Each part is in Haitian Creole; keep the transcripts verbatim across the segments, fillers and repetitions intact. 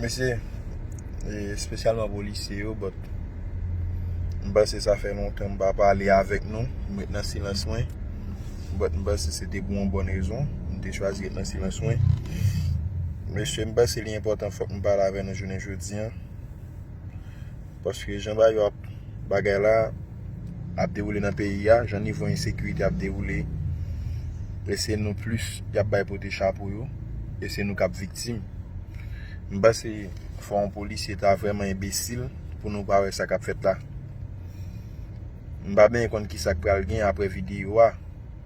Mesye, e, espesyalman polisye yo, but m panse sa fè lontan m pa pale avèk nou, m ret nan silans mwen, but m panse se te pou yon bòn rezon, m te chwazi ret nan silans mwen. Mesye, m panse li enpòtan fòk m pale avè nou jounen jodi a, paske jan bagay yo ap, bagay la ap dewoule nan peyi a, jan nivo ensekirite ap dewoule, e se nou plis y ap bay pote chapo yo, e se nou k ap viktim. M panse fò yon polisye ta vrèman enbesil pou nou pa wè sa k ap fèt la. M pa byen konn ki sa k pral gen apre videyo a,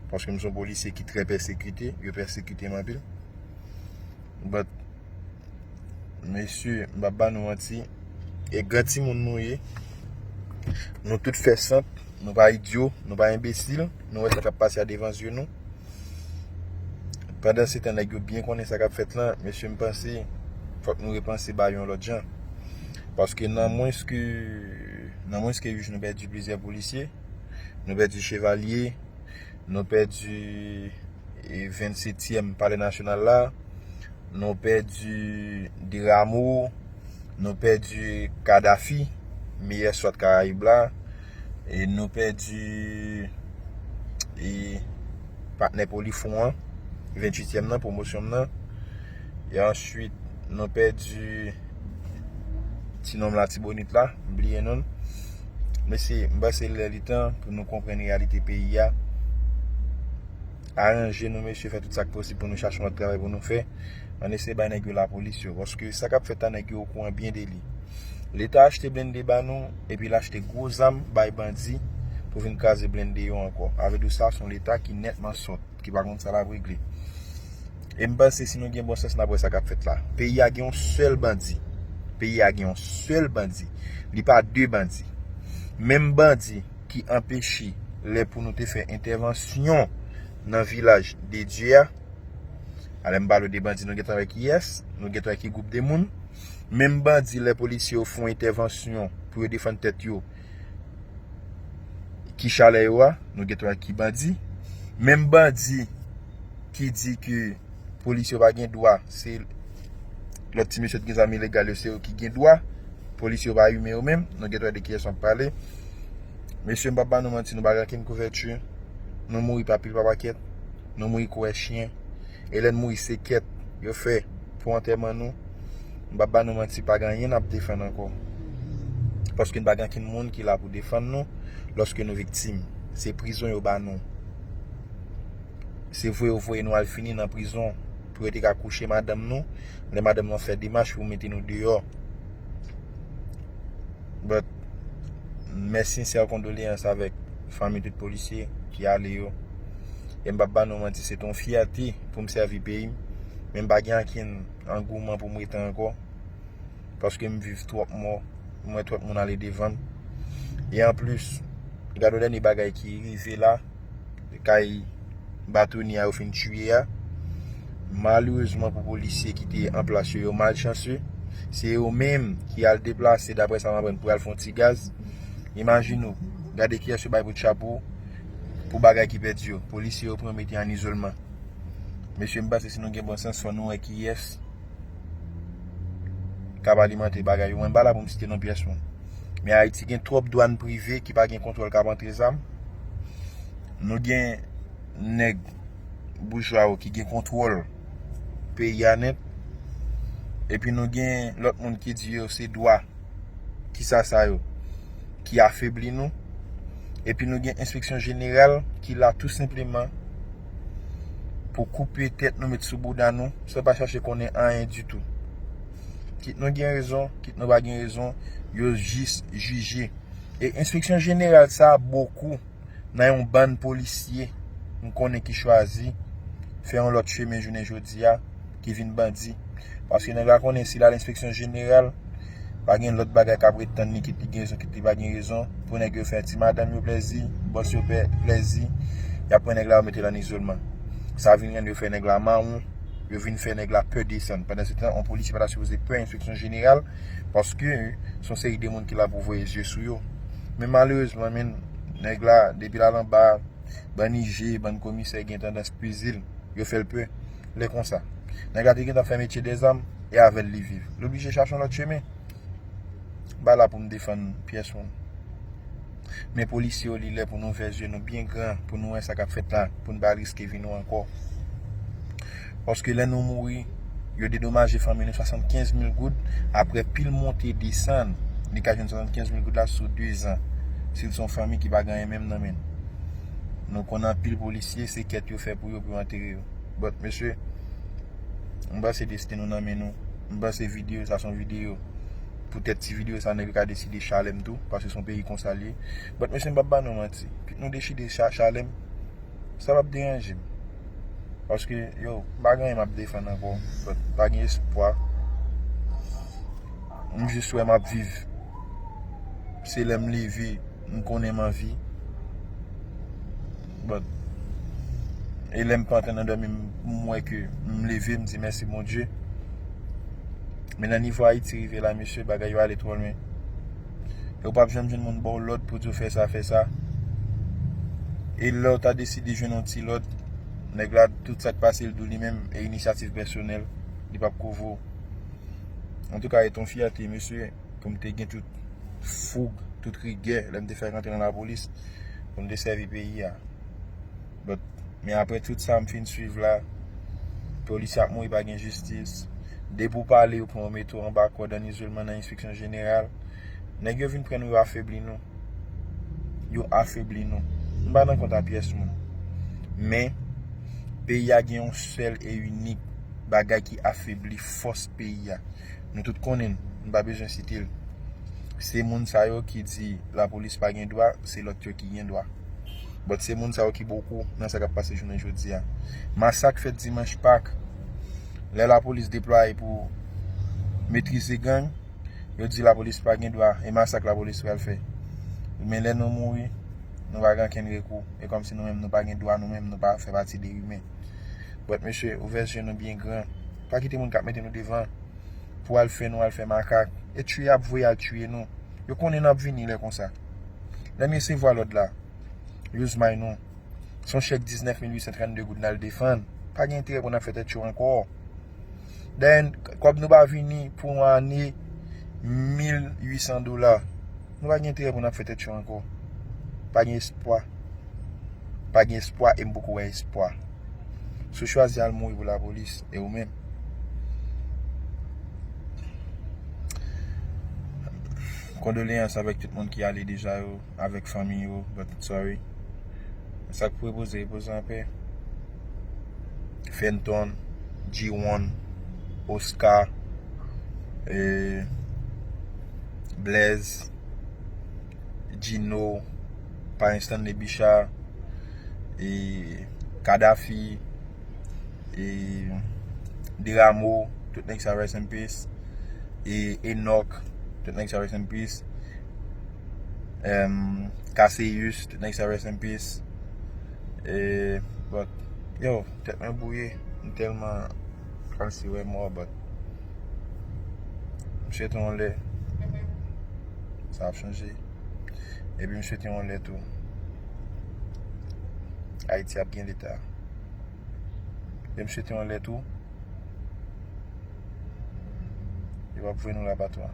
paske m se yon polisye ki trè pèsekite, yo pèsekite m anpil. But, mesye, m p ap ba nou manti, e gran timoun nou ye, nou tout fè sant, nou pa idyo, nou pa enbesil, nou wè sa k ap pase a devan zye nou. Pandan se tan, nèg yo byen konnen sa k ap fèt lan, mesye, m panse fòk nou repanse bagay yon lòt jan. Paske nan mwens ke, nan mwens ke uit jou, nou pèdi plizyè polisye, nou pèdi chevalye, nou pèdi, e, vennsetyèm Palè Nasyonal la, nou pèdi Deramo, nou pèdi Kadafi, meyè swat Karayib la, e nou pèdi, e, patnè Polifront an, venntuityèm nan, pwomosyon m nan. E answit, nou pèdi ti nonm Latibonit la, m bliye non l. Mesye, m panse lè li tan pou nou konprann reyalite peyi a. Aranje nou, mesye, fè tout sa k posib pou nou chache yon lòt travay pou nou fè. Ann eseye bay nèg yo lapolis yo, paske sa k ap fèt la, nèg yo okouran byen de li. Leta achte blende ba nou, epi l achte gwo zam bay bandi pou vin kraze blende yo ankò. Sa vle di sa, se yon Leta ki nètman sòt, ki pa konn sa l ap regle. E m panse si nou gen bon sans, n ap wè sa k ap fèt la. Peyi a gen yon sèl bandi. Peyi a gen yon sèl bandi. Li pa de bandi. Menm bandi ki anpeche lè pou nou te fè entèvansyon nan vilaj de Dye a. Alè m pale w de bandi, nou gentan wè kiyès, nou gentan wè ki gwoup de moun. Menm bandi, lè polisye yo fè yon entèvansyon pou yo defann tèt yo, ki chalè yo a, nou gentan wè ki bandi. Menm bandi ki di ke polisye yo pa gen dwa, se lòt ti mesye ki gen zam ilegal yo, se yo ki gen dwa. Polisye yo pa imen yo menm, nou gentan wè de kiyès m ap pale. Mesye, m p ap ba nou manti, nou pa gen okenn kouvèti. Nou mouri pa pil pa pakèt, nou mouri kou wè chyen. E lè n mouri, se kèt yo fè pou antèman nou. M p ap ba nou manti, pa gen anyen n ap defann ankò. Paske n pa gen okenn moun ki la pou defann nou lòske nou viktim. Se prizon yo ba nou. Se voye yo voye nou al fini nan prizon pou yo te ka kouche madanm nou, lè madanm nou ap fè demach pou mete nou deyò. But, mes sincères condoléances avèk fanmi tout polisye ki ale yo. E m p ap ba nou manti, se t yon fyète pou m sèvi peyi m. Men m pa gen ankenn angouman pou m rete ankò. Paske m viv twòp mò, m wè twòp moun ale devan m. E anplis, gade yon dènye bagay ki rive la, kay Batoni a yo fin tiye a. Malerezman pou polisye ki te an plas yo, yo malchanse. Se yo menm ki al deplase, daprè sa m aprann, pou al fè yon ti gaz. Imajine w, gade kiyès yo bay bout chapo pou bagay ki pèdi yo. Polisye yo pran yo mete an izolman. Mesye, m panse si nou gen bon sans, fò nou wè kiyès k ap alimante bagay yo. Mwen pa la pou m site non pyès moun. Men Ayiti gen twòp dwàn prive ki pa gen kontwòl k ap antre zam. Nou gen nèg boujwa yo ki gen kontwòl peyi a nèt. Epi nou gen lòt moun ki di yo se dwa, kisa sa yo, ki afebli nou. Epi nou gen enspeksyon jeneral ki la tou senpleman pou koupe tèt nou, met sou bouda nou, san pa chache konnen anyen ditou. Kit nou gen rezon, kit nou pa gen rezon, yo jis jije. E enspeksyon jeneral sa a bokou nan yon bann polisye m konnen ki chwazi fè yon lòt chemen jounen jodi a, ki vin bandi. Paske nèg la konnen si l al enspeksyon jeneral, pa gen lòt bagay k ap ret tann li, kit li gen rezon, kit li pa gen rezon, pou nèg yo fè ti madanm yo plèzi, bòs yo plèzi, y ap pran nèg la, yo mete l an izolman. Sa vin rann yo fè nèg la mawon, yo vin fè nèg la pè desann. Pandan se tan, yon polisye pa ta sipoze pè enspeksyon jeneral, paske se yon seri de moun ki la pou voye zye sou yo. Men malerezman, men, nèg la, depi l al anba, bann I G, bann komisè gen tandans peze l, yo fè l pè. Lè konsa, Nèg la te gentan fè metye dèzam e avè l li viv. Li oblije chache yon lòt chemen. M pa la pou m defann pyès moun. Men polisye yo, li lè pou nou ouvè zye nou byen gran, pou nou wè sa k ap fèt la, pou n pa riske vi nou ankò. Paske lè nou mouri, yo dedomaje fanmi nou swasannkenz mil goud, apre pil monte desann, li ka jwenn swasannkenz mil goud la sou de zan, si l se yon fanmi ki pa gen anyen menm nan men l. Nou konn anpil polisye, se kèt yo fè pou yo, pou yo antere yo. But, mesye, m panse desten nou nan men nou. M panse videyo sa se yon videyo. Poutèt ti videyo sa, nèg yo ka deside chale m tou, paske se yon peyi konsa l ye. But, mesye, m p ap ba nou manti. Kit nou deside cha-, chale m, sa p ap deranje m. Paske, yo, m pa gen anyen m ap defann ankò. But, pa gen espwa. M jis wè m ap viv. Se lè m leve, m konnen m anvi. But, e lè m pa antre nan dòmi, m, m wè ke m leve, m di mèsi Bondye. Men nan nivo Ayiti rive la, mesye, bagay yo ale twò lwen. E w p ap janm jwenn moun ba w lòd pou di w fè sa, fè sa. E lè w ta deside jwenn yon ti lòd, nèg la, tout sa k pase l di w li menm, e inisyativ pèsonèl, li p ap kouvri w. Antouka, e t on fyète, mesye, pou m te gen tout foug, tout rigè, lè m te fèk antre nan lapolis, pou m te sèvi peyi a. But, men apre tout sa m fin swiv la, polisye ap mouri, pa gen jistis. Depi w pale, yo pran w mete w anba kòd, an izolman, nan enspeksyon jeneral. Nèg yo vin pran nou, yo afebli nou. Yo afebli nou. M pa nan kont a pyès moun. Men, peyi a gen yon sèl e inik bagay ki afebli fòs peyi a. Nou tout konnen l, m pa bezwen site l. Se moun sa yo ki di lapolis pa gen dwa, se lòt yo ki gen dwa. But se moun sa yo ki boukou nan sa k ap pase jounen jodi a. Masak fèt dimanch Pak. Lè lapolis deplwaye pou metrize gang, yo di lapolis pa gen dwa, e masak lapolis pral fè. Men lè nou mouri, nou pa gen ankenn rekou. E kòmsi nou menm nou pa gen dwa, nou menm nou pa fè pati de imen. But mesye, ouvè zye nou byen gran. Pa kite moun k ap mete nou devan pou al fè nou al fè makak. E tiye y ap voye al tiye nou. Yo konnen n ap vini lè konsa. Lè m resevwa lòd la, use my nou. Se yon chèk diznèf mil uit san trannde goud n al defann. Pa gen enterè pou n ap fè tèt cho ankò. Dayè, kòb nou pa vini pou yon ane, mil uit san dola. Nou pa gen enterè pou n ap fè tèt cho ankò. Pa gen espwa. Pa gen espwa e m poko wè espwa. Si w chwazi al mouri pou lapolis, e ou menm? Kondoleyans avèk tout moun ki ale deja yo, avèk fanmi yo, but sorry. Sa k pou repoze, repoze anpè. Fenton, G one, Oscar, e, Blaze, Gino, Payen Stanley Bicha, e, Kadhafi, e, Deramo, tout nèg sa rest in peace, e, Enoch, tout nèg sa rest in peace, em, Cassius, tout nèg sa rest in peace, e, but, yo, tèt mwen bouye, m tèlman kòmsi wè mò, but m swete yon lè sa ap chanje. Epi m swete yon lè tou Ayiti ap gen leta. Epi m swete yon lè tou yo p ap voye nou lapatwa.